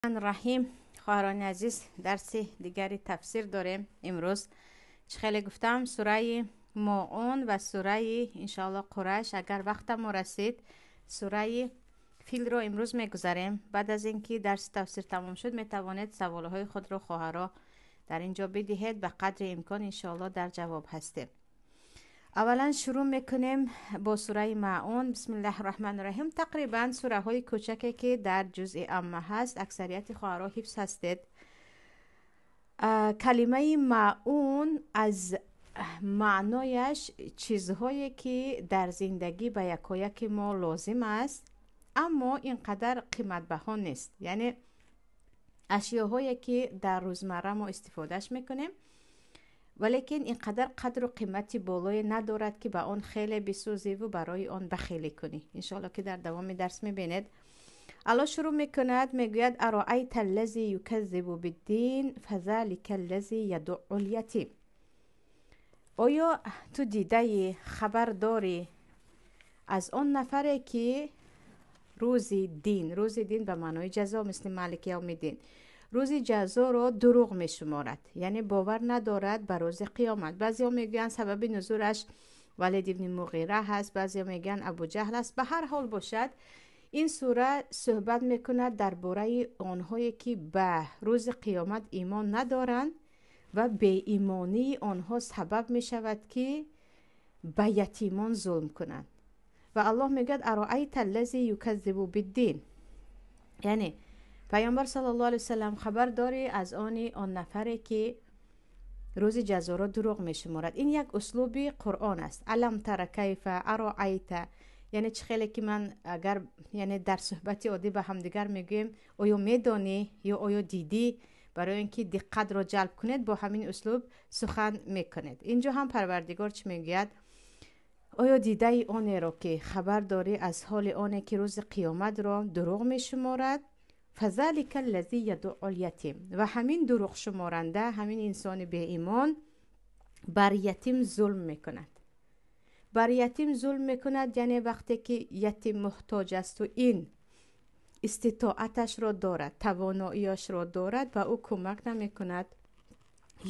Раҳим. Хоҳарони азиз, дарси дигари тафсир дорем имрӯз. Чӣ хеле гуфтам, сураи Моун ва сураи, иншоалло, Қурайш. Агар вақтамо расид, сураи Филро имрӯз мегузарем. Баъд аз ин ки дарси тафсир тамом шуд, метавонед саволҳои худро, хоҳаро, дар ин ҷо бидиҳед. Ба қадри имкон, иншоалло, дар ҷавоб ҳастем. Аввалан шурӯъ мекунем бо сураи Маун. Бисмиллаҳи раҳмани раҳим. Тақрибан сураҳои кӯчаке, ки дар ҷузъи Амма ҳаст, аксарияти хоҳарҳо ҳифз ҳастед. Калимаи маун аз маънояш чизҳое, ки дар зиндагӣ ба якояки мо лозим аст, аммо ин қадар қиматбаҳо нест, яъне ашёҳое, ки дар рӯзмарра мо истифодааш мекунем, валекин ин қадар қадру қимати болое надорад, ки ба он хеле бисӯзиву барои он бахилӣ кунӣ. Иншоалло, ки дар давоми дарс мебинед. Алло шурӯъ мекунад, мегӯяд: أرأيت الذي يكذب بالدين فذلك الذي يدع اليتيم. Оё ту дидаӣ, хабар дорӣ аз он нафаре, ки рӯзи дин, рӯзи дин ба маънои ҷазо, мисли مالك يوم الدين, рӯзи ҷазоро дурӯғ мешуморад, яъне бовар надорад ба рӯзи қиёмат? Баъзеҳо мегӯянд, сабаби нузураш Валид ибни Муғира ҳаст, баъзеҳо мегӯянд, Абуҷаҳл аст. Ба ҳар ҳол бошад, ин сура суҳбат мекунад дар бораи онҳое, ки ба рӯзи қиёмат имон надоранд ва беимонии онҳо сабаб мешавад, ки ба ятимон зулм кунанд. Ва Аллоҳ мегӯяд: أرأيت الذي يكذب بالدين, яъне Паёмбар саллаллоҳу алайҳи васаллам, хабар дорӣ аз они он нафаре, ки рӯзи ҷазоро дурӯғ мешуморад? Ин як услуби Қуръон аст: ألم تر كيف, أرأيت. Яъне чӣ хеле ки ман агар, яъне дар суҳбати оддӣ ба ҳамдигар мегӯем: «Оё медонӣ?» ё «Оё дидӣ?», барои он ки диққатро ҷалб кунед, бо ҳамин услуб сухан мекунед. Инҷо ҳам Парвардигор чӣ мегӯяд? Оё дидаи онеро, ки хабар дорӣ аз ҳоли оне, ки рӯзи қиёматро дурӯғ мешуморад? فذلك الذي يدع اليتيم. Ва ҳамин дурӯғшуморанда, ҳамин инсони беимон бар ятим зулм мекунад. Бар ятим зулм мекунад, яъне вақте ки ятим муҳтоҷ асту ин иститоаташро дорад, тавоноияшро дорад, ба ӯ кӯмак намекунад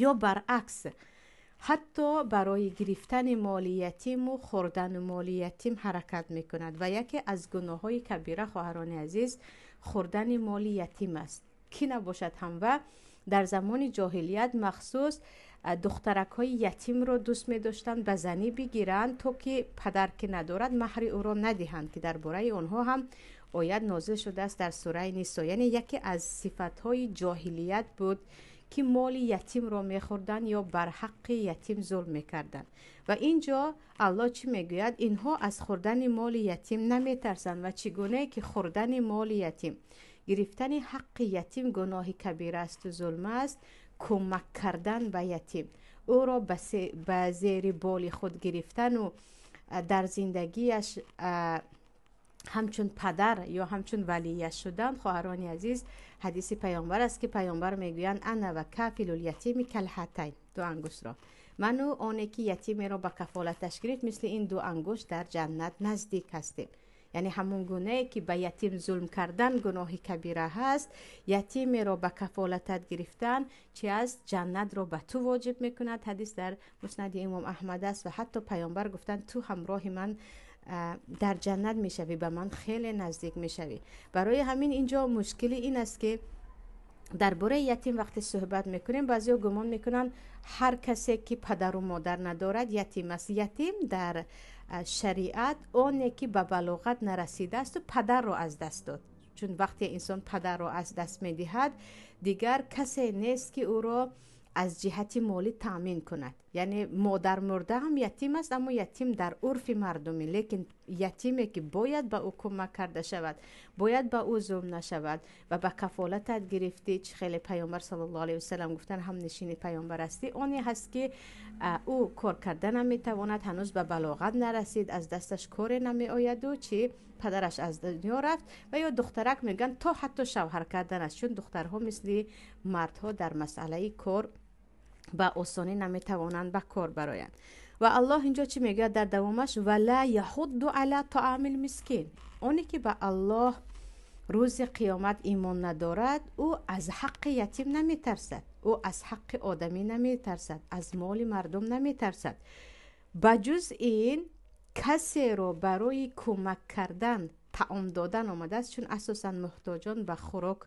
ё баръакс, ҳатто барои гирифтани моли ятиму хӯрдану моли ятим ҳаракат мекунад. Ва яке аз гуноҳҳои кабира, хоҳарони азиз, хӯрдани моли ятим аст, ки набошад ҳам. Ва дар замони ҷоҳилият махсус духтаракҳои ятимро дӯст медоштанд ба занӣ бигиранд, то ки падар ки надорад, маҳри ӯро надиҳанд, ки дар бораи онҳо ҳам оят нозил шудааст дар сураи Нисо. Яъне яке аз сифатҳои ҷоҳилият буд, ки моли ятимро мехӯрданд ё бар ҳаққи ятим зулм мекарданд. Ва ин ҷо Аллоҳ чӣ мегӯяд? Инҳо аз хӯрдани моли ятим наметарсанд. Ва чӣ гунае ки хӯрдани моли ятим, гирифтани ҳаққи ятим гуноҳи кабира асту зулм аст, кӯмак кардан ба ятим, ӯро ба зери боли худ гирифтану дар зиндагиаш ҳамчун падар ё ҳамчун валияш шудан, хоҳарони азиз, ҳадиси Паёмбар аст, ки Паёмбар мегӯянд: أنا وكافل اليتيم كهاتين. Ду ангуштро, ману оне ки ятимеро ба кафолаташ гирифт, мисли ин ду ангушт дар ҷаннат наздик ҳастем. Яъне ҳамон гунае ки ба ятим зулм кардан гуноҳи кабира ҳаст, ятимеро ба кафолатат гирифтан чи аст? Ҷаннатро ба ту воҷиб мекунад. Ҳадис дар Муснади Имом Аҳмад аст. Ва ҳатто Паёмбар гуфтанд: «Ту ҳамроҳи ман дар ҷаннат мешавӣ, ба ман хеле наздик мешавӣ». Барои ҳамин инҷо мушкили ин аст, ки дар бораи ятим вақте суҳбат мекунем, баъзеҳо гумон мекунанд, ҳар касе ки падару модар надорад, ятим аст. Ятим дар шариат оне ки ба балоғат нарасидаасту падарро аз даст дод, чун вақте инсон падарро аз даст медиҳад, дигар касе нест, ки ӯро аз ҷиҳати молӣ таъмин кунад. Яъне модар мурда ҳам ятим аст, аммо ятим дар урфи мардумӣ. Лекин ятиме ки бояд ба ӯ кӯмак карда шавад, бояд ба ӯ зулм нашавад ва ба кафолатат гирифтӣ, чӣ хеле Паёмбар саллаллоҳу алайҳи васалам гуфтанд, ҳамнишини Паёмбар ҳастӣ, оне ҳаст, ки ӯ кор карда наметавонад, ҳанӯз ба балоғат нарасид, аз дасташ коре намеояду чи падараш аз дунё рафт, ва ё духтарак мегӯянд, то ҳатто шавҳар кардан аст, чун духтарҳо мисли мардҳо дар масъалаи кор ба осонӣ наметавонанд ба кор бароянд. Ва Аллоҳ инҷо чӣ мегӯяд дар давомаш? ولا يحض على طعام المسكين. Оне ки ба Аллоҳ рӯзи қиёмат имон надорад, ӯ аз ҳаққи ятим наметарсад, ӯ аз ҳаққи одамӣ наметарсад, аз моли мардум наметарсад. Ба ҷуз ин касеро барои кӯмак кардан, таом додан омадааст, чун асосан муҳтоҷон ба хӯрок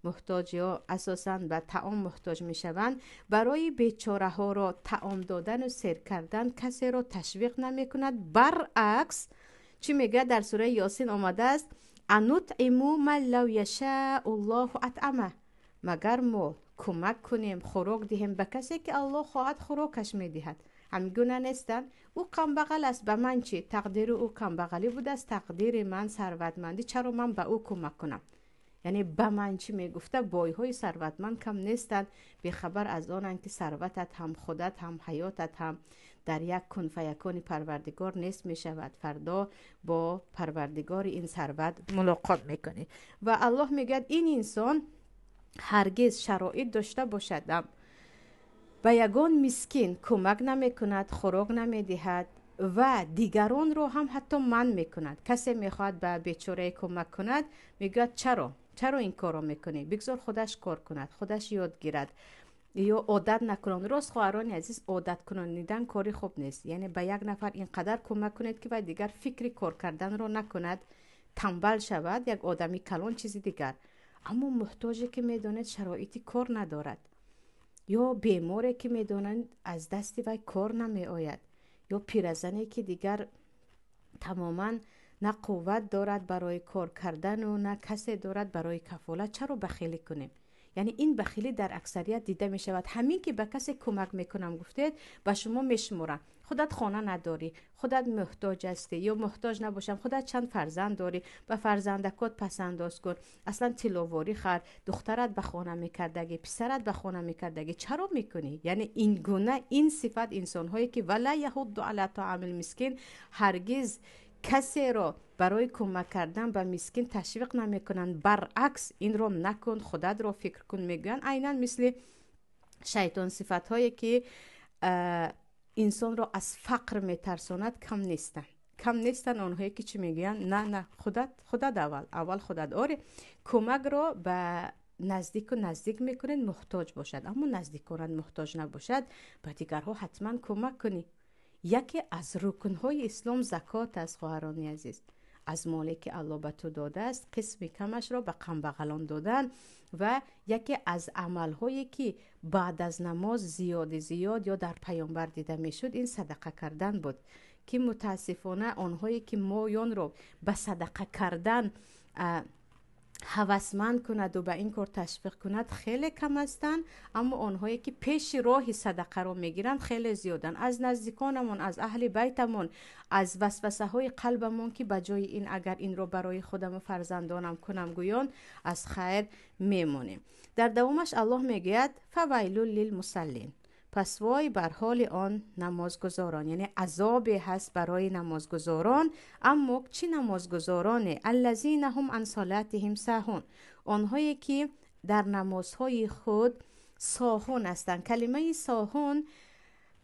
муҳтоҷ ё асосан ба таом муҳтоҷ мешаванд. Барои бечораҳоро таом додану сер кардан касеро ташвиқ намекунад. Баръакс, чӣ мегӯяд дар сураи Ёсин омадааст: анутъиму ман лав яшаъу ллоҳу атъама. Магар мо кӯмак кунем, хӯрок диҳем ба касе ки Аллоҳ хоҳад хӯрокаш медиҳад. Ҳамгуна нестанд? Ӯ камбағал аст, ба ман чӣ? Тақдири ӯ камбағалӣ будааст, тақдири ман сарватмандӣ, чаро ман ба ӯ кӯмак кунам? Яъне ба ман чӣ мегуфта, бойҳои сарватманд кам нестанд, бехабар аз онанд ки сарватат ҳам, худат ҳам, ҳаётат ҳам дар як кун фаякуни Парвардигор нест мешавад. Фардо бо Парвардигори ин сарват мулоқот мекунӣ. Ва Аллоҳ мегӯяд ин инсон ҳаргиз шароит дошта бошадам ба ягон мискин кӯмак намекунад, хӯрок намедиҳад ва дигаронро ҳам ҳатто манъ мекунад. Касе мехоҳад ба бечорае кӯмак кунад, мегӯяд чаро? Чаро ин корро мекунӣ? Бигзор худаш кор кунад, худаш ёд гирад. Ё одат накунон. Рост, хоҳарони азиз, одат кунонидан кори хуб нест. Яъне ба як нафар ин қадар кӯмак кунед, ки вай дигар фикри кор карданро накунад, тамбал шавад, як одами калон чизи дигар. Аммо муҳтоҷе ки медонед шароити кор надорад, ё беморе ки медонанд аз дасти вай кор намеояд, ё пиразане ки дигар тамоман на қувват дорад барои кор кардану на касе дорад барои кафолат, чаро бахилӣ кунем? Яъне ин бахилӣ дар аксарият дида мешавад. Ҳамин ки ба касе кӯмак мекунам гуфтед, ба шумо мешуморанд. Худат хона надорӣ, худат муҳтоҷ ҳастӣ, ё муҳтоҷ набошам, худат чанд фарзанд дорӣ, ба фарзандакот пасандоз кун, аслан тилловорӣ хар, духтарат ба хона мекардагӣ, писарат ба хона мекардагӣ, чаро мекунӣ? Яъне ин гуна ин сифат инсонҳое ки вала яҳудду ала таамил мискин, ҳаргиз касеро барои кӯмак кардан ба мискин ташвиқ намекунанд. Баръакс, инро накун, худатро фикр кун мегӯянд. Айнан мисли шайтон сифатҳое ки инсонро аз фақр метарсонад кам нестанд. Кам нестанд онҳое ки чӣ мегӯянд? На, на, худат, худат аввал, аввал худат. Оре, кӯмакро ба наздику наздик мекунед, муҳтоҷ бошад, аммо наздиконат муҳтоҷ набошад, ба дигарҳо ҳатман кӯмак кунӣ. Яке аз рукнҳои ислом закот аст, хоҳарони азиз. Аз моле ки Аллоҳ ба ту додааст, қисми камашро ба камбағалон додан. Ва яке аз амалҳое ки баъд аз намоз зиёди зиёд ё дар паёмбар дида мешуд, ин садақа кардан буд, ки мутаассифона онҳое ки моёнро ба садақа кардан ҳавасманд кунаду ба ин кор ташвиқ кунад хеле кам ҳастанд, аммо онҳое ки пеши роҳи садақаро мегиранд хеле зиёданд. Аз наздиконамон, аз аҳли байтамон, аз васвасаҳои қалбамон ки ба ҷои ин агар инро барои худаму фарзандонам кунам гӯён, аз хайр мемонем. Дар давомаш Аллоҳ мегӯяд фавайлул лилмусаллин, пас вой бар ҳоли он намозгузорон, яъне азобе ҳаст барои намозгузорон. Аммо чӣ намозгузороне? Аллазина ҳум ан салатиҳим саҳун, онҳое ки дар намозҳои худ соҳун ҳастанд. Калимаи соҳун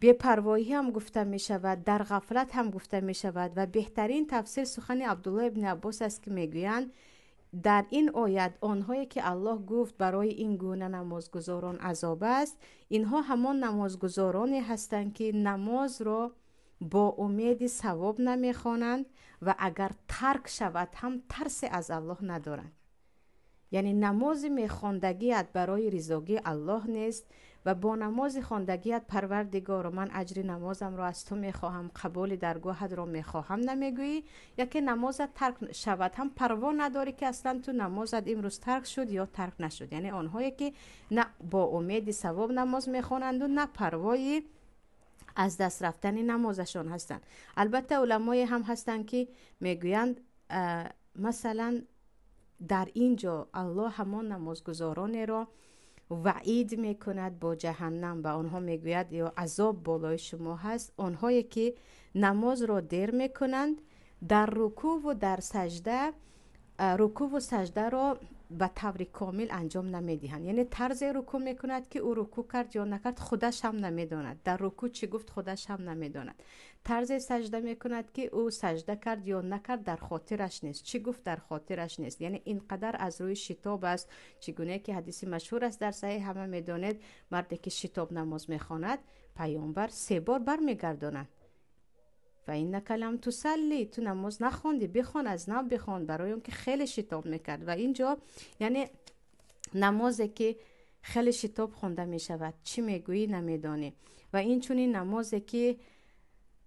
бепарвоҳӣ ҳам гуфта мешавад, дар ғафлат ҳам гуфта мешавад. Ва беҳтарин тафсир сухани Абдуллоҳ ибни Аббос аст, ки мегӯянд дар ин оят онҳое ки Аллоҳ гуфт барои ин гуна намозгузорон азоб аст, инҳо ҳамон намозгузороне ҳастанд ки намозро бо умеди савоб намехонанд ва агар тарк шавад ҳам тарсе аз Аллоҳ надоранд. Яъне намози мехондагият барои ризогии Аллоҳ нест ва бо намози хондагият Парвардигоро ман аҷри намозамро аз ту мехоҳам, қабули даргоҳатро мехоҳам намегӯӣ. Яке намозат тарк шавад ҳам парво надорӣ ки аслан ту намозат имрӯз тарк шуд ё тарк нашуд. Яъне онҳое ки на бо умеди савоб намоз мехонанду на парвои аз даст рафтани намозашон ҳастанд. Албатта уламое ҳам ҳастанд ки мегӯянд масалан дар ин ҷо Аллоҳ ҳамон намозгузоронеро ваъид мекунад бо ҷаҳаннам, ба онҳо мегӯяд ё азоб болои шумо ҳаст, онҳое ки намозро дер мекунанд, дар рукуву дар сажда, рукуву саждаро ба таври комил анҷом намедиҳанд. Яъне тарзе рукӯъ мекунад, ки ӯ рукӯъ кард ё накард, худаш ҳам намедонад. Дар рукӯъ чӣ гуфт, худаш ҳам намедонад. Тарзе сажда мекунад, ки ӯ сажда кард ё накард, дар хотираш нест. Чӣ гуфт, дар хотираш нест. Яъне ин қадар аз рӯи шитоб аст. Чӣ гуна ки ҳадиси машҳур аст, дар саҳеҳ ҳама медонед, марде ки шитоб намоз мехонад, паёмбар 3 бор бармегардонад. Ва иннака лам тусалли, ту намоз нахонди, бихон, аз нав бихон, барои он ки хеле шитоб мекард. Ва инҷо яъне намозе ки хеле шитоб хонда мешавад, чӣ мегӯӣ намедонӣ. Ва инчунин намозе ки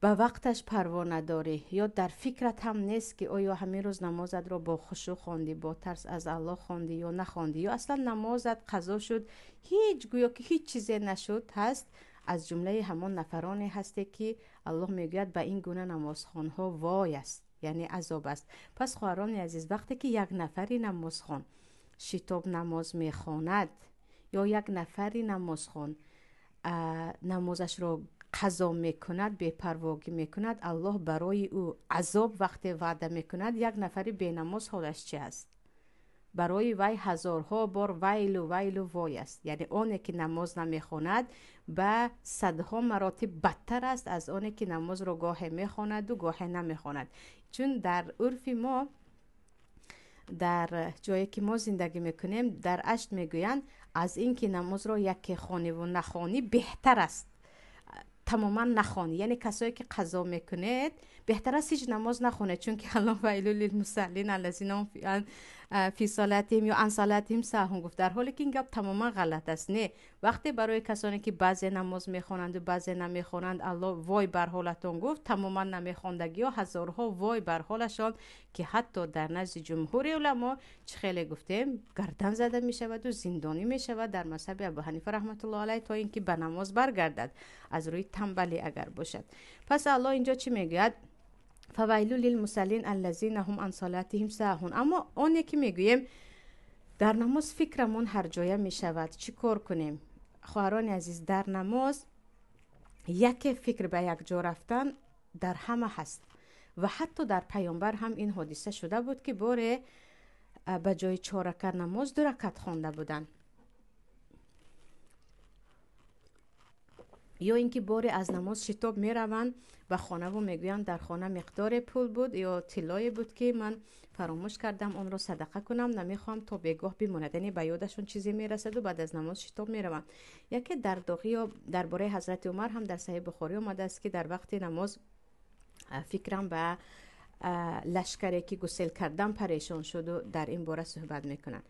ба вақташ парво надорӣ ё дар фикрат ҳам нест, ки оё ҳамин рӯз намозатро бо хушӯъ хондӣ, бо тарс аз Аллоҳ хондӣ ё нахондӣ, ё аслан намозат қазо шуд, ҳеҷ гӯё ки ҳеҷ чизе нашуд ҳаст. Аз ҷумлаи ҳамон нафароне ҳасте ки Аллоҳ мегӯяд ба ин гуна намозхонҳо вой аст, яъне азоб аст. Пас хоҳарони азиз, вақте ки як нафари намозхон шитоб намоз мехонад ё як нафари намозхон намозашро қазо мекунад, бепарвогӣ мекунад, Аллоҳ барои ӯ азоб вақте ваъда мекунад, як нафари бенамоз ҳолаш чи аст? Барои вай ҳазорҳо бор вайлу вайлу вой аст. Яъне оне ки намоз намехонад ба садҳо маротиб бадтар аст аз оне ки намозро гоҳе мехонаду гоҳе намехонад. Чун дар урфи мо, дар ҷое ки мо зиндагӣ мекунем, дар Ашт мегӯянд аз ин ки намозро яке хониву нахонӣ беҳтар аст тамоман нахонӣ. Яъне касое ки қазо мекунед, беҳтар аст ҳеҷ намоз нахонед, чунки Аллоҳ вайлу лилмусаллин аллазина ҳум фи салатиҳим ё ан салатиҳим саҳун гуфт, дар ҳоле ки ин гап тамоман ғалат аст. Не, вақте барои касоне ки баъзе намоз мехонанду баъзе намехонанд Аллоҳ вой бар ҳолатон гуфт, тамоман намехондагиҳо ҳазорҳо вой бар ҳолашон, ки ҳатто дар назди ҷумҳури уламо чӣ хеле гуфтем гардан зада мешаваду зиндонӣ мешавад дар мазҳаби Абу Ҳанифа раҳматуллоҳ алайҳ, то ин ки ба намоз баргардад аз рӯи тамбалӣ агар бошад. Пас Аллоҳ инҷо чӣ мегӯяд? Фавайлу лилмусаллин аллазина ҳум ан салатиҳим саҳун. Аммо оне ки мегӯем дар намоз фикрамон ҳарҷоя мешавад, чӣ кор кунем? Хоҳарони азиз, дар намоз яке фикр ба якҷо рафтан дар ҳама ҳаст ва ҳатто дар паёмбар ҳам ин ҳодиса шуда буд, ки боре ба ҷои 4 ракат намоз 2 ракат хонда буданд, ё ин ки боре аз намоз шитоб мераванд ба хонаву мегӯянд дар хона миқдоре пул буд ё тиллое буд, ки ман фаромӯш кардам онро садақа кунам, намехоҳам то бегоҳ бимонад. Яъне ба ёдашон чизе мерасаду баъд аз намоз шитоб мераванд. Яке дар доғӣ ё дар бораи ҳазрати Умар ҳам дар Саҳеҳи Бухорӣ омадааст, ки дар вақти намоз фикрам ба лашкаре ки гусел кардам парешон шуду дар ин бора суҳбат мекунанд.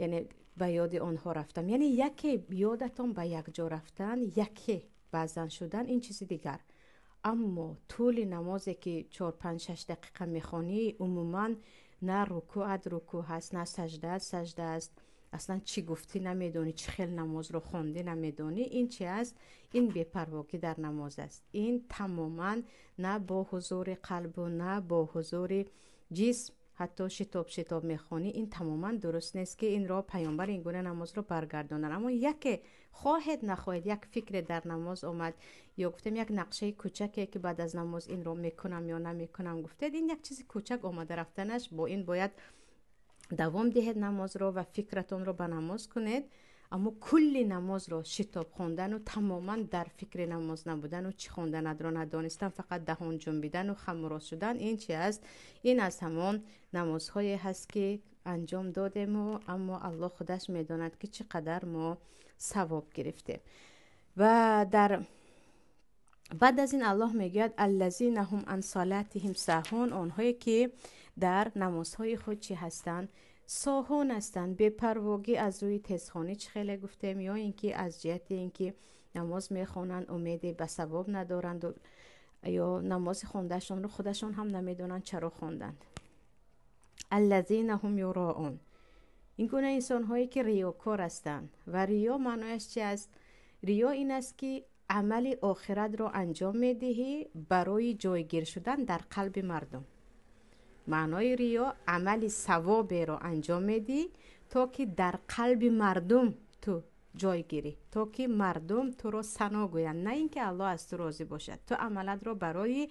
Яъне ба ёди онҳо рафтам. Яъне яке ёдатон ба якҷо рафтан, яке баъзан шудан, ин чизи дигар. Аммо тӯли намозе ки 4, 5, 6 дақиқа мехонӣ, умуман на рукӯат рукӯ ҳаст, на саждаат сажда аст, аслан чӣ гуфтӣ намедонӣ, чӣ хел намозро хондӣ намедонӣ. Ин чи аст? Ин бепарвогӣ дар намоз аст. Ин тамоман на бо ҳузури қалбу на бо ҳузури ҷисм, ҳатто шитоб шитоб мехонӣ, ин тамоман дуруст нест, ки инро паёмбар ин гуна намозро баргардонад. Аммо яке хоҳед нахоҳед як фикре дар намоз омад, ё гуфтем як нақшаи кӯчаке ки баъд аз намоз инро мекунам ё намекунам гуфтед, ин як чизи кӯчак омада рафтанаш, бо ин бояд давом диҳед намозро ва фикратонро ба намоз кунед. Аммо кулли намозро шитоб хондану тамоман дар фикри намоз набудану чӣ хонданатро надонистан, фақат даҳон ҷунбидану хамроз шудан, ин чи аст? Ин аз ҳамон намозҳое ҳаст, ки анҷом додему, аммо Аллоҳ худаш медонад, ки чӣ қадар мо савоб гирифтем. Ва дар баъд аз ин Аллоҳ мегӯяд аллазина ҳум ан салатиҳим саҳун, онҳое ки дар намозҳои худ чӣ ҳастанд? Соҳун ҳастанд, бепарвогӣ аз рӯи тезхонӣ, чӣ хеле гуфтем, ё ин ки аз ҷиҳати ин ки намоз мехонанд умеде ба савоб надоранд ё намози хондаашонро худашон ҳам намедонанд чаро хонданд. Аллазина ҳум юроун, ин гуна инсонҳое ки риёкор ҳастанд. Ва риё маънояш чи аст? Риё ин аст, ки амали охиратро анҷом медиҳӣ барои ҷойгир шудан дар қалби мардум. Маънои риё амали савоберо анҷом медиҳӣ, то ки дар қалби мардум ту ҷой гирӣ, то ки мардум туро сано гӯянд, на ин ки Аллоҳ аз ту розӣ бошад. Ту амалатро барои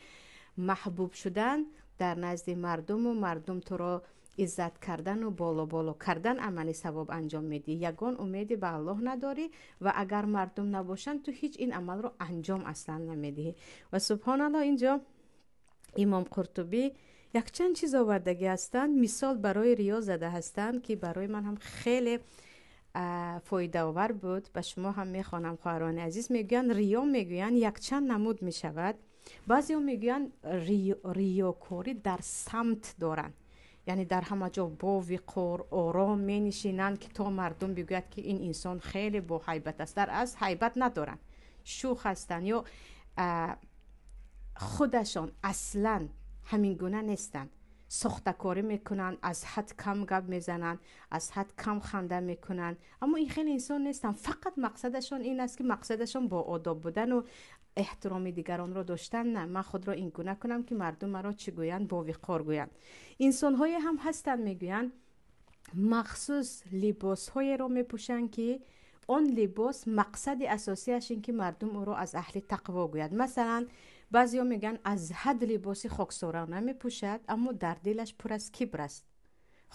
маҳбуб шудан дар назди мардуму мардум туро Иззат кардану боло боло кардан амали савоб анҷом медиҳӣ, ягон умеде ба Аллоҳ надорӣ ва агар мардум набошанд, ту ҳеҷ ин амалро анҷом аслан намедиҳӣ. Ва субҳоналлоҳ, инҷо Имом Қуртубӣ якчанд чиз овардагӣ ҳастанд, мисол барои риё зада ҳастанд, ки барои ман ҳам хеле фоидаовар буд. Ба шумо ҳам мехонам, хоҳарони азиз. Мегӯянд, риё, мегӯянд, якчанд намуд мешавад. Баъзеҳо, мегӯянд, риёкорӣ дар самт доранд, яъне дар ҳама ҷо бо виқор, ором менишинанд, ки то мардум бигӯяд, ки ин инсон хеле боҳайбат аст. Дар асл ҳайбат надоранд, шӯх ҳастанд ё худашон аслан ҳамин гуна нестанд, сохтакорӣ мекунанд, аз ҳад кам гап мезананд, аз ҳад кам ханда мекунанд, аммо ин хеле инсон нестанд. Фақат мақсадашон ин аст, ки мақсадашон бо одоб будану эҳтироми дигаронро доштан на, ман худро ин гуна кунам, ки мардум маро чӣ гӯянд, бовиқор гӯянд. Инсонҳое ҳам ҳастанд, мегӯянд, махсус либосҳоеро мепӯшанд, ки он либос мақсади асосиаш ин ки мардум ӯро аз аҳли тақво гӯяд. Масалан, баъзеҳо, мегӯянд, аз ҳад либоси хоксорона мепӯшад, аммо дар дилаш пур аз кибр аст.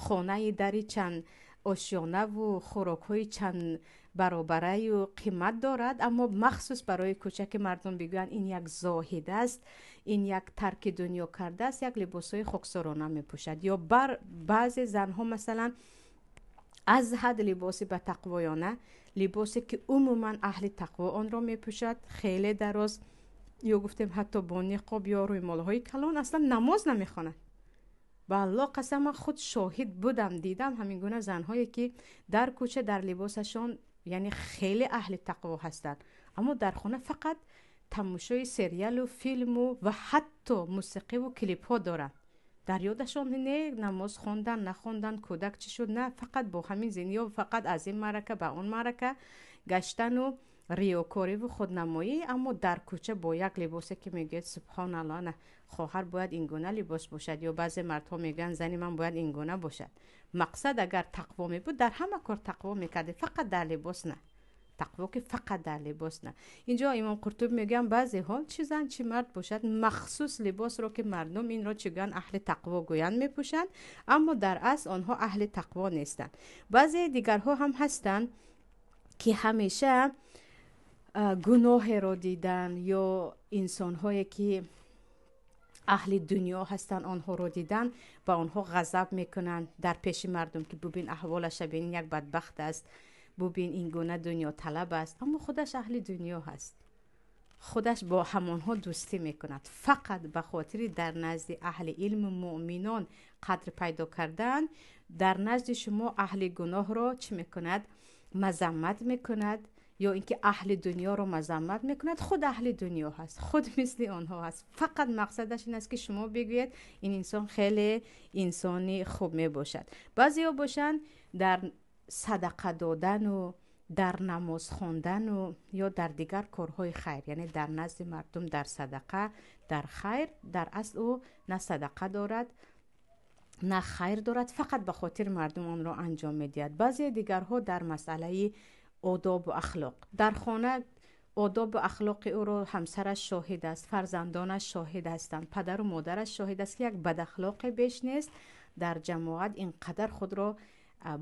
Хонаи дари чанд ошёнаву хӯрокҳои чанд баробараю қимат дорад, аммо махсус барои кӯча, ки мардум бигӯянд, ин як зоҳид аст, ин як тарки дунё кардааст, як либосҳои хоксорона мепӯшад. Ё бар баъзе занҳо, масалан, аз ҳад либоси ба тақвоёна, либосе ки умуман аҳли тақво онро мепӯшад, хеле дароз ё гуфтем, ҳатто бо ниқоб ё рӯймолҳои калон, аслан намоз намехонад. Ба Аллоҳ қасам, ман худ шоҳид будам, дидам ҳамин гуна занҳое, ки дар кӯча дар либосашон, яъне, хеле аҳли тақво ҳастанд, аммо дар хона фақат тамошои сериалу филму ва ҳатто мусиқиву клипҳо доранд. Дар ёдашон не намоз хондан, нахондан, кӯдак чӣ шуд, на, фақат бо ҳамин зин ё фақат аз ин маърака ба он маърака гаштану риёкориву худнамоӣ, аммо дар кӯча бо як либосе, ки мегӯяд: «Субҳоналлоҳ, на, хоҳар бояд ин гуна либос бошад», ё баъзе мардҳо мегӯянд: «Зани ман бояд ин гуна бошад». Мақсад агар тақво мебуд, дар ҳама кор тақво мекарде, фақат дар либос на. Тақво ки фақат дар либос на. Инҷо Имом Қуртуб мегӯянд, баъзеҳо, чӣ зан, чӣ мард бошад, махсус либосро, ки мардум инро чӣ гӯянд, аҳли тақво гӯянд, мепӯшанд, аммо дар асл онҳо аҳли тақво нестанд. Баъзе дигарҳо ҳам ҳастанд, ки ҳамеша гуноҳеро дидан ё инсонҳое, ки аҳли дунё ҳастанд, онҳоро дидан, ба онҳо ғазаб мекунанд дар пеши мардум, ки бубин аҳволаша, бин, як бадбахт аст, бубин, ин гуна дунёталаб аст, аммо худаш аҳли дунё ҳаст, худаш бо ҳамонҳо дӯстӣ мекунад, фақат ба хотири дар назди аҳли илму муъминон қадр пайдо кардан. Дар назди шумо аҳли гуноҳро чӣ мекунад? Мазаммат мекунад ё ин ки аҳли дунёро мазаммат мекунад. Худ аҳли дунё ҳаст, худ мисли онҳо ҳаст, фақат мақсадаш ин аст, ки шумо бигӯед, ин инсон хеле инсони хуб мебошад. Баъзеҳо бошанд, дар садақа додану дар намоз хондану ё дар дигар корҳои хайр, яъне дар назди мардум дар садақа, дар хайр, дар асл ӯ на садақа дорад, на хайр дорад, фақат ба хотири мардум онро анҷом медиҳад. Баъзе дигарҳо дар масъалаи одобу ахлоқ, дар хона одобу ахлоқи ӯро ҳамсараш шоҳид аст, фарзандонаш шоҳид ҳастанд, падару модараш шоҳид аст, ки як бадахлоқе беш нест. Дар ҷамоат ин қадар худро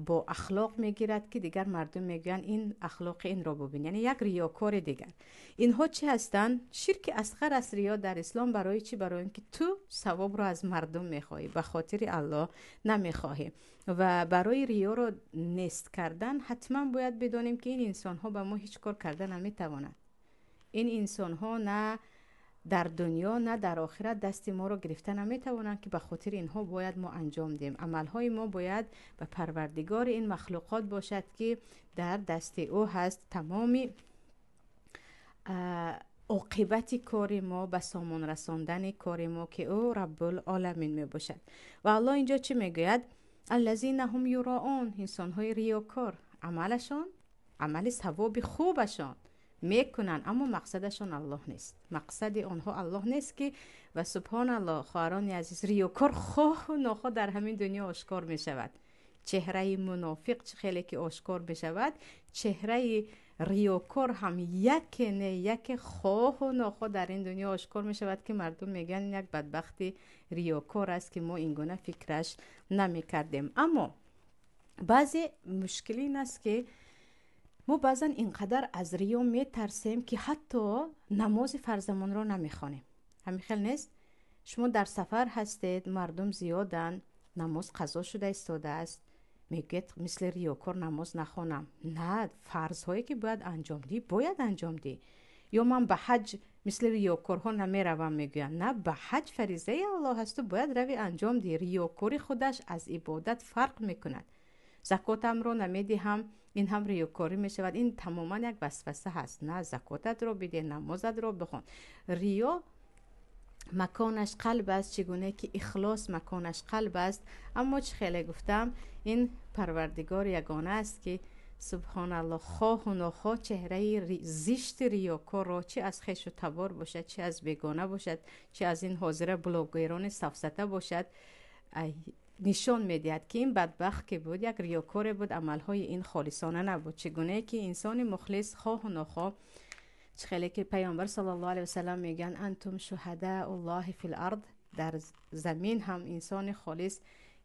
бо ахлоқ мегирад, ки дигар мардум мегӯянд, ин ахлоқи инро бубин, яъне як риёкори дигар. Инҳо чӣ ҳастанд? Ширки асғар аст риё дар ислом. Барои чӣ? Барои ин ки ту савобро аз мардум мехоҳӣ, ба хотири Аллоҳ намехоҳӣ. Ва барои риёро нест кардан ҳатман бояд бидонем, ки ин инсонҳо ба мо ҳеҷ кор карда наметавонанд. Ин инсонҳо на дар дунё, на дар охират дасти моро гирифта наметавонанд, ки ба хотири инҳо бояд мо анҷом диҳем. Амалҳои мо бояд ба Парвардигори ин махлуқот бошад, ки дар дасти ӯ ҳаст тамоми оқибати кори мо, ба сомон расондани кори мо, ки ӯ Раббул Оламин мебошад. Ва Аллоҳ инҷо чӣ мегӯяд? Аллазина ҳум юроун, инсонҳои риёкор, амалашон, амали савоби хубашон мекунанд, аммо мақсадашон Аллоҳ нест, мақсади онҳо Аллоҳ нест, ки ва субҳоналлоҳ, хоҳарони азиз, риёкор хоҳу нохоҳ дар ҳамин дунё ошкор мешавад. Чеҳраи мунофиқ чӣ хеле ки ошкор мешавад, чеҳраи риёкор ҳам яке не яке хоҳу нохоҳ дар ин дунё ошкор мешавад, ки мардум мегӯянд як бадбахти риёкор аст, ки мо ин гуна фикраш намекардем. Аммо баъзе мушкил ин аст, ки мо баъзан ин қадар аз риё метарсем, ки ҳатто намози фарзамонро намехонем. Ҳамин хел нест? Шумо дар сафар ҳастед, мардум зиёданд, намоз қазо шуда истодааст, мегӯяд мисли риёкор намоз нахонам. На, фарзҳое ки бояд анҷом диҳӣ, бояд анҷом диҳӣ. Ё ман ба ҳаҷ мисли риёкорҳо намеравам, мегӯянд. На, ба ҳаҷ фаризаи Аллоҳ аст, ту бояд рави анҷом диҳӣ. Риёкорӣ худаш аз ибодат фарқ мекунад. Закотамро намедиҳам, ин ҳам риёкорӣ мешавад. Ин тамоман як васваса ҳаст. На, закотатро бидеҳ, намозатро бихон. Риё маконаш қалб аст, чӣ гуна ки ихлос маконаш қалб аст. Аммо чӣ хеле гуфтам, ин Парвардигор ягона аст, ки субҳоналлоҳ хоҳу нохоҳ чеҳраи зишти риёкорро, чӣ аз хешу табор бошад, чӣ аз бегона бошад, чӣ аз ин ҳозира блогерони сафсата бошад, нишон медиҳад, ки ин бадбахт ки буд, як риёкоре буд, амалҳои ин холисона набуд. Чӣ гунае ки инсони мухлис хоҳу нохоҳ, чӣ хеле ки Паёмбар саллаллоҳу алайҳи васаллам мегӯянд: антум шуҳадауллоҳи фил ард, дар замин ҳам инсони холис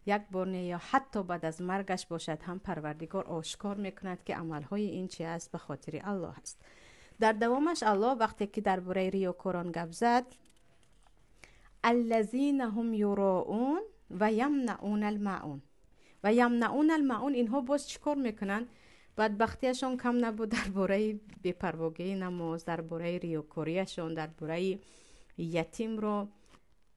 як бор не ё ҳатто баъд аз маргаш бошад ҳам Парвардигор ошкор мекунад, ки амалҳои ин чи аст, ба хотири Аллоҳ аст. Дар давомаш Аллоҳ вақте ки дар бораи риёкорон гап зад, аллазина ҳум юроун ва ямнаун алмаун. Ва ямнаун алмаун, инҳо боз чӣ кор мекунанд? Бадбахтиашон кам набуд дар бораи бепарвогии намоз, дар бораи риёкориашон, дар бораи ятимро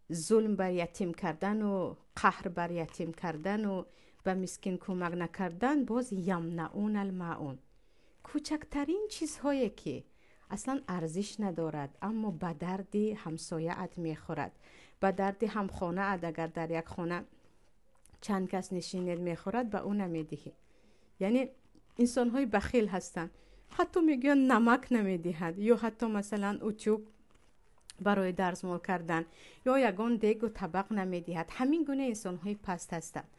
зулм бар ятим кардану қаҳр бар ятим кардану ба мискин кӯмак накардан. Боз ямнаун алмаун, кӯчактарин чизҳое ки аслан арзиш надорад, аммо ба дарди ҳамсояат мехӯрад, ба дарди ҳамхонаат, агар дар як хона чанд кас нишинед, мехӯрад, ба ӯ намедиҳӣ. Яъне инсонҳои бахил ҳастанд, ҳатто мегӯянд намак намедиҳад, ё ҳатто масалан утюг барои дарзмол кардан, ё ягон дегу табақ намедиҳад. Ҳамин гуна инсонҳои паст ҳастанд.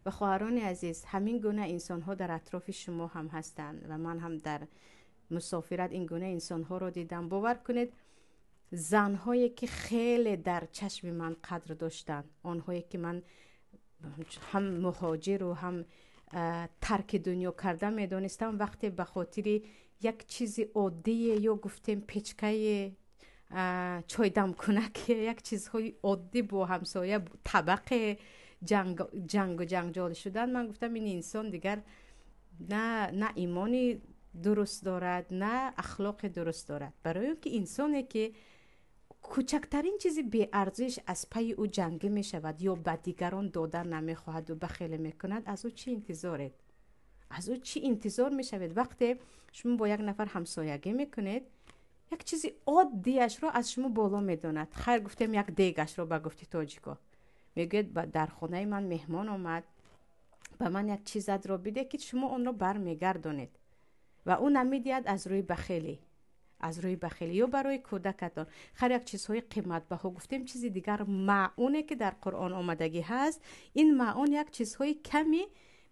Ва хоҳарони азиз, ҳамин гуна инсонҳо дар атрофи шумо ҳам ҳастанд ва ман ҳам дар мусофират ин гуна инсонҳоро дидам. Бовар кунед, занҳое ки хеле дар чашми ман қадр доштанд, онҳое ки ман ҳам муҳоҷиру ҳам тарки дунё карда медонистам, вақте ба хотири як чизи оддие, ё гуфтем печкае, чойдамкунаке, як чизҳои оддӣ бо ҳамсоя табақе ҷангу ҷанҷол шудан, ман гуфтам ин инсон дигар на имони дуруст дорад, на ахлоқи дуруст дорад. Барои он ки инсоне ки кӯчактарин чизи беарзиш аз пайи ӯ ҷангӣ мешавад ё ба дигарон додан намехоҳаду бахеле мекунад, аз ӯ чӣ интизоред? Аз ӯ чӣ интизор мешавед? Вақте шумо бо як нафар ҳамсоягӣ мекунед, як чизи оддиашро аз шумо боло медонад. Хайр, гуфтем як дегашро, ба гуфти тоҷико мегӯяд, дар хонаи ман меҳмон омад, ба ман як чизатро биде, ки шумо онро бармегардонед, ва ӯ намедиҳад аз рӯи бахелӣ, аз рӯи бахелӣ. Ё барои кӯдакатон хайр як чизҳои қиматбаҳо, гуфтем чизи дигар, маъуне ки дар Қуръон омадагӣ ҳаст, ин маъун як чизҳои ками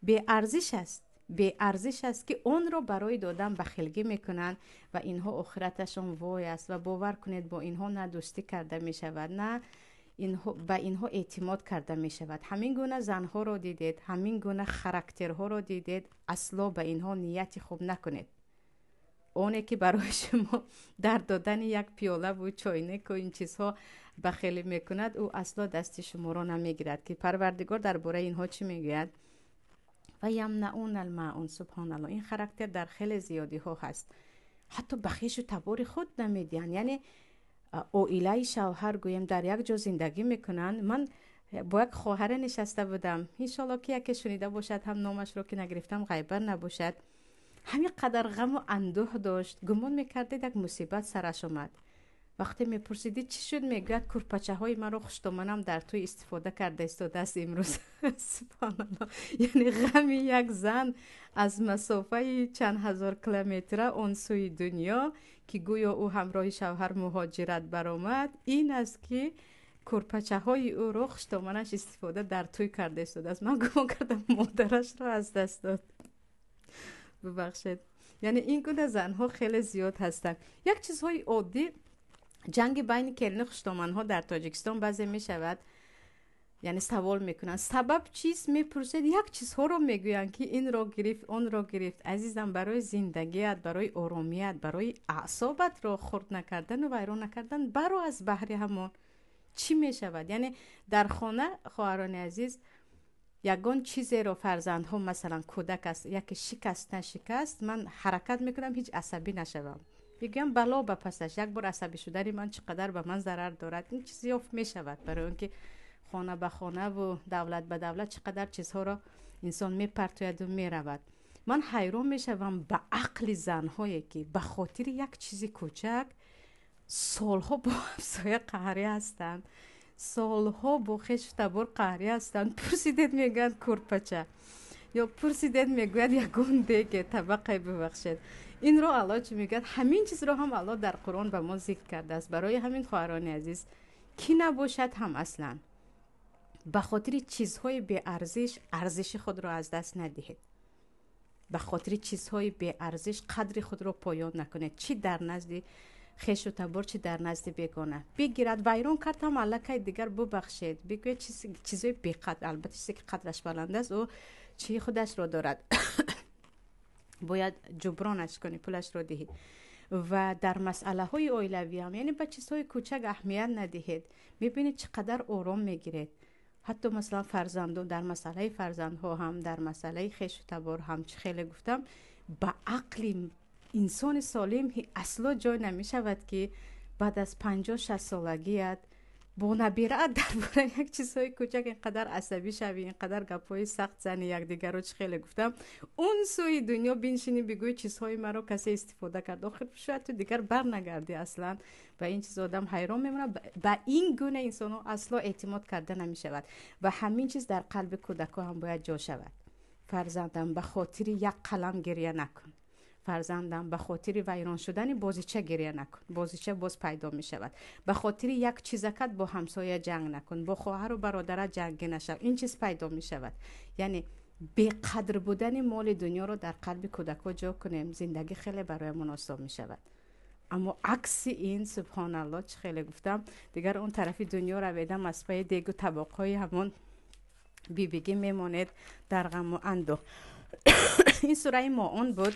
беарзиш аст, беарзиш аст, ки онро барои додан бахилгӣ мекунанд ва инҳо охираташон вой аст. Ва бовар кунед, бо инҳо на дӯстӣ карда мешавад, на ба инҳо эътимод карда мешавад. Ҳамин гуна занҳоро дидед, ҳамин гуна характерҳоро дидед, асло ба инҳо нияти хуб накунед. Оне ки барои шумо дар додани як пиёлаву чойнику ин чизҳо бахелӣ мекунад, ӯ асло дасти шуморо намегирад. Ки Парвардигор дар бораи инҳо чӣ мегӯяд? Ва ямнаун алмаун. Субҳоналло, ин характер дар хеле зиёдиҳо ҳаст, ҳатто ба хешу табори худ намедиҳанд. Яъне оилаи шавҳар гӯем дар як ҷо зиндагӣ мекунанд. Ман бо як хоҳаре нишаста будам, иншолло ки яке шунида бошад ҳам, номашро ки нагирифтам, ғайбат набошад. Ҳамин қадар ғаму андӯҳ дошт, гумон мекардед як мусибат сараш омад. Вақте мепурсидӣ чӣ шуд, мегӯяд курпачаҳои маро хуштоманам дар тӯй истифода карда истодааст имрӯз. Субҳоналло, яъне ғами як зан аз масофаи чанд ҳазор километра он сӯи дунё, ки гӯё ӯ ҳамроҳи шавҳар муҳоҷират баромад, ин аст ки Курпачаҳои ӯро хуштоманаш истифода дар тӯй карда истодааст. Ман гумон кардам, модарашро аз даст дод. Бубахшед, яъне ин гуна занҳо хеле зиёд ҳастанд. Як чизҳои оддӣ, ҷанги байни келину хуштоманҳо дар Тоҷикистон баъзе мешавад. Яъне савол мекунанд, сабаб чист, мепурсед, як чизҳоро мегӯянд, ки инро гирифт, онро гирифт. Азизам, барои зиндагият, барои оромият, барои аъсобатро хурд накардану вайрон накардан, баро аз баҳри ҳамон чӣ мешавад. Яъне дар хона, хоҳарони азиз, ягон чизеро фарзандҳо, масалан, кӯдак аст, яке шикаст, нашикаст, ман ҳаракат мекунам ҳеҷ асабӣ нашавам. Мегӯям, бало ба пасаш, як бор асабӣ шудани ман чӣ қадар ба ман зарар дорад. Ин чиз ёфт мешавад, барои он ки хона ба хонаву давлат ба давлат чӣ қадар чизҳоро инсон мепартояду меравад. Ман ҳайрон мешавам ба ақли занҳое, ки ба хотири як чизи кӯчак солҳо бо ҳамсоя қаҳрӣ ҳастанд, солҳо бо хешу табор қаҳрӣ ҳастанд. Пурсидед, мегӯянд курпача, ё пурсидед, мегӯяд ягон деге, табақе. Бубахшед, инро Аллоҳ чӣ мегӯяд? Ҳамин чизро ҳам Аллоҳ дар Қуръон ба мо зикр кардааст. Барои ҳамин, хоҳарони азиз, кӣ набошад ҳам, аслан ба хотири чизҳои беарзиш арзиши худро аз даст надиҳед, ба хотири чизҳои беарзиш қадри худро поён накунед, чӣ дар назди хешу табор, чӣ дар назди бегона. Бигирад, вайрон кард ҳам, аллакай дигар бубахшед, бигӯед чизҳои беқадр. Албатта, чизе ки қадраш баланд аст, ӯ чии худашро дорад, бояд ҷубронаш кунӣ, пулашро диҳӣ. Ва дар масъалаҳои оилавиам, яъне ба чизҳои кӯчак аҳамият надиҳед, мебинед, чӣ қадар ором мегиред. Ҳатто, масалан, фарзандо, дар масъалаи фарзандҳо ҳам, дар масъалаи хешу табор ҳам, чӣ хеле гуфтам, ба ақли инсони солим асло ҷой намешавад, ки баъд аз 50-60 солагият бо набираат дар бораи як чизҳои кӯчак ин қадар асабӣ шавӣ, ин қадар гапҳои сахт зани якдигарро. Чӣ хеле гуфтам, он сӯи дунё биншинӣ, бигӯӣ, чизҳои маро касе истифода кард. Охир шояд ту дигар барнагардӣ аслан. Ба ин чиз одам ҳайрон мемонад. Ба ин гуна инсонҳо асло эътимод карда намешавад. Ва ҳамин чиз дар қалби кӯдакҳо ҳам бояд ҷо шавад. Фарзандам, ба хотири як қалам гиря накун. Фарзандам, ба хотири вайрон шудани бозича гиря накун, бозича боз пайдо мешавад. Ба хотири як чизакат бо ҳамсоя ҷанг накун, бо хоҳару бародарат ҷангӣ нашав, ин чиз пайдо мешавад. Яъне беқадр будани моли дунёро дар қалби кӯдакҳо ҷо кунем, зиндагӣ хеле бароямон осон мешавад. Аммо акси ин, субҳоналло, чӣ хеле гуфтам, дигар он тарафи дунё раведам, аз паи дегу табоқҳои ҳамон бибигӣ мемонед дар ғаму андӯҳ. Ин сураи Моун буд.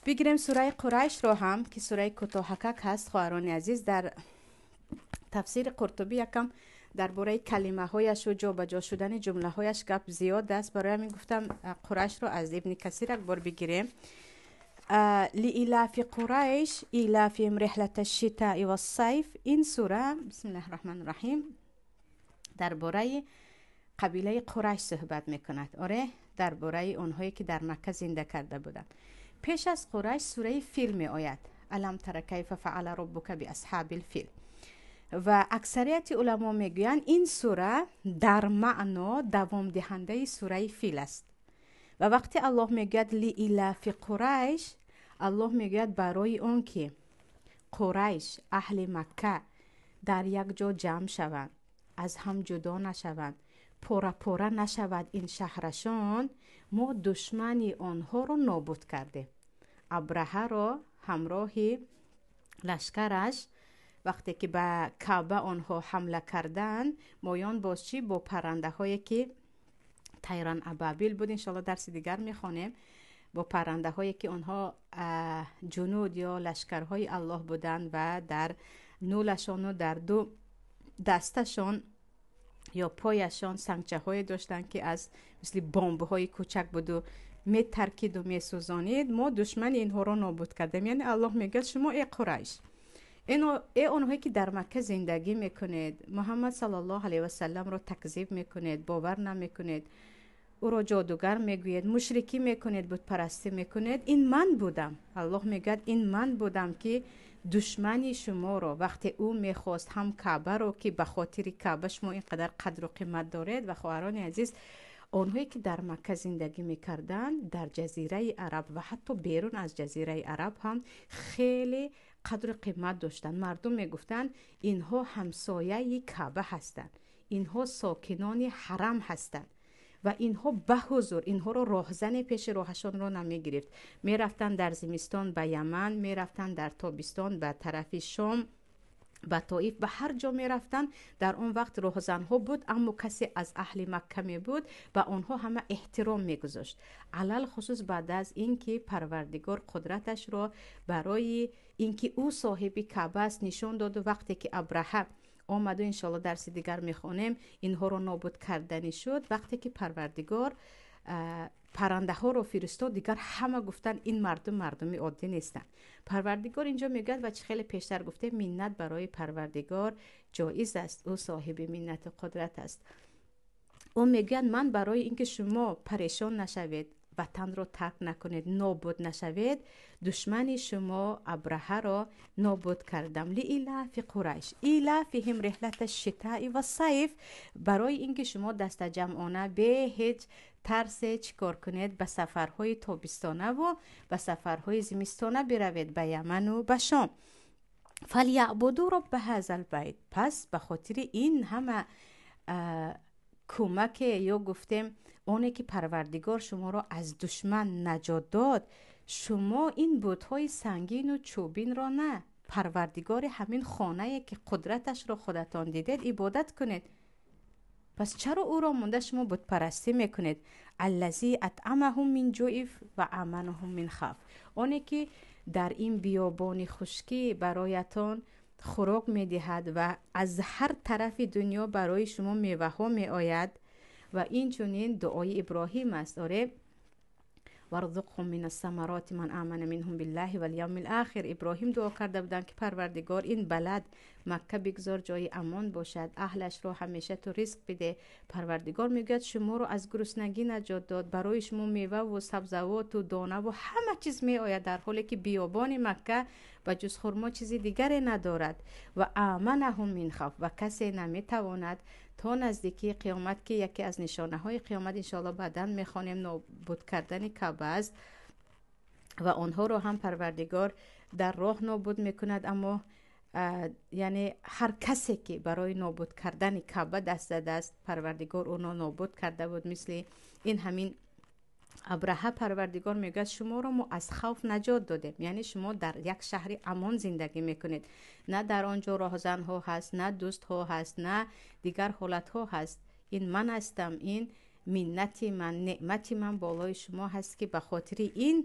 Бигирем сураи Қурайшро ҳам, ки сураи кӯтоҳакак ҳаст. Хоҳарони азиз, дар тафсири Қуртубӣ якам дар бораи калимаҳояшу ҷобаҷо шудани ҷумлаҳояш гап зиёд аст. Барои ҳамин гуфтам, Қурайшро аз Ибни Касир як бор бигирем. لإيلاف قريش إيلافهم رحلة الشتاء والصيف. Ин сура, بسم الله الرحمن الرحیم، дар бораи қабилаи Қурайш суҳбат мекунад. Оре, дар бораи онҳое, ки дар Макка зинда карда буданд. Пеш аз Қурайш сураи Фил меояд. ألم تر كيف فعل ربك بأصحاب الفيل. Ва аксарияти уламо мегӯянд, ин сура дар маъно давомдиҳандаи сураи Фил аст. Ва вақте Аллоҳ мегӯяд لإيلاف قريش, Аллоҳ мегӯяд, барои он ки Қурайш, аҳли Макка дар як ҷо ҷамъ шаванд, аз ҳам ҷудо нашаванд, пора пора нашавад ин шаҳрашон, мо душмани онҳоро нобуд кардем. Абраҳаро ҳамроҳи лашкараш, вақте ки ба Каъба онҳо ҳамла карданд, моён боз чӣ бо паррандаҳое ки طيرا أبابيل буд, иншоалло дарси дигар мехонем, бо паррандаҳое ки онҳо جنود ё лашкарҳои Аллоҳ буданд ва дар нӯлашону дар ду дасташон ё пояшон сангчаҳое доштанд, ки аз мисли бомбҳои кӯчак буду метаркиду месӯзонид, мо душмани инҳоро нобуд кардем. Яъне Аллоҳ мегӯяд, шумо, э Қурайш, э онҳое ки дар Макка зиндагӣ мекунед, Муҳаммад صلى الله عليه وسلم ро такзиб мекунед, бовар намекунед, ӯро ҷодугар мегӯед, мушрикӣ мекунед, бутпарастӣ мекунед, ин ман будам. Аллоҳ мегӯяд, ин ман будам, ки душмани шуморо, вақте ӯ мехост ҳам Каъбаро, ки ба хотири Каъба шумо ин қадар қадру қимат доред. Ва хоҳарони азиз, онҳое ки дар Макка зиндагӣ мекарданд, дар Ҷазираи Араб ва ҳатто берун аз Ҷазираи Араб ҳам хеле қадру қимат доштанд. Мардум мегуфтанд, инҳо ҳамсояи Каъба ҳастанд, инҳо сокинони ҳарам ҳастанд ва инҳо ба ҳузур, инҳоро роҳзане пеши роҳашонро намегирифт. Мерафтанд дар зимистон ба Яман, мерафтанд дар тобистон ба тарафи Шом, ба Тоиф, ба ҳар ҷо мерафтанд. Дар он вақт роҳзанҳо буд, аммо касе аз аҳли Макка мебуд, ба онҳо ҳама эҳтиром мегузошт. Алалхусус баъд аз ин ки Парвардигор қудраташро барои ин ки ӯ соҳиби Каъба аст нишон доду, вақте ки Абраҳа омаду, иншоалло дарси дигар мехонем, инҳоро нобуд карданӣ шуд. Вақте ки Парвардигор паррандаҳоро фиристод, дигар ҳама гуфтанд, ин мардум мардуми оддӣ нестанд. Парвардигор инҷо мегӯяд, ва чӣ хеле пештар гуфтем, миннат барои Парвардигор ҷоиз аст, ӯ соҳиби миннату қудрат аст. Ӯ мегӯяд, ман барои ин ки шумо парешон нашавед, ватанро тарк накунед, нобуд нашавед, душмани шумо Абраҳаро нобуд кардам. Лиилафи Қурайш илафиҳим реҳлата шитаи ва сайф, барои ин ки шумо дастаҷамъона бе ҳеҷ тарсе чӣ кор кунед, ба сафарҳои тобистонаву ба сафарҳои зимистона биравед, ба Яману ба Шом. Фалябуду робба ҳазал байт. Пас ба хотири ин ҳама кӯмаке ё гуфтем оне ки Парвардигор шуморо аз душман наҷот дод, шумо ин бутҳои сангину чӯбинро на, Парвардигори ҳамин хонае ки қудраташро худатон дидед ибодат кунед. Пас чаро ӯро монда шумо бутпарастӣ мекунед? Аллази атъамаҳум мин ҷуиф ва аманаҳум мин хавф. Оне ки дар ин биёбони хушкӣ бароятон хӯрок медиҳад ва аз ҳар тарафи дунё барои шумо меваҳо меояд. Ва инчунин дуои Иброҳим аст, оре, варзуқҳум мин ассамароти ман амана минҳум биллаҳи вал явмил охир. Иброҳим дуо карда буданд, ки Парвардигор, ин балад Макка бигзор ҷои амон бошад, аҳлашро ҳамеша ту ризқ биде. Парвардигор мегӯяд, шуморо аз гуруснагӣ наҷот дод, барои шумо меваву сабзавоту донаву ҳама чиз меояд, дар ҳоле ки биёбони Макка ба ҷуз хурмо чизи дигаре надорад. Ва аманаҳум мин хавф, ва касе наметавонад то наздикии қиёмат, ки яке аз нишонаҳои қиёмат иншоалло баъдан мехонем, нобуд кардани Каъба аст ва онҳоро ҳам Парвардигор дар роҳ нобуд мекунад. Аммо яъне ҳар касе ки барои нобуд кардани Каъба даст задааст, Парвардигор ӯно нобуд карда буд, мисли ин ҳамин Абраҳа. Парвардигор мегӯяд, шуморо мо аз хавф наҷот додем, яъне шумо дар як шаҳри амон зиндагӣ мекунед, на дар он ҷо роҳзанҳо ҳаст, на дӯстҳо ҳаст, на дигар ҳолатҳо ҳаст. Ин ман ҳастам, ин миннати ман, неъмати ман болои шумо ҳаст, ки ба хотири ин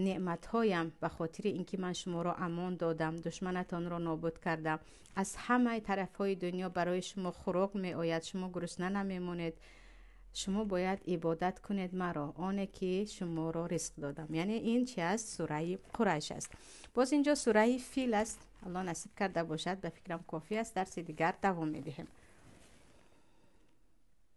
неъматҳоям, ба хотири ин ки ман шуморо амон додам, душманатонро нобуд кардам, аз ҳамаи тарафҳои дунё барои шумо хӯрок меояд, шумо гурусна намемонед, шумо бояд ибодат кунед маро, оне ки шуморо ризқ додам. Яъне ин чи аст? Сураи Қурайш аст. Боз инҷо сураи Фил аст. Алло насиб карда бошад, ба фикрам кофӣ аст, дарси дигар давом медиҳем.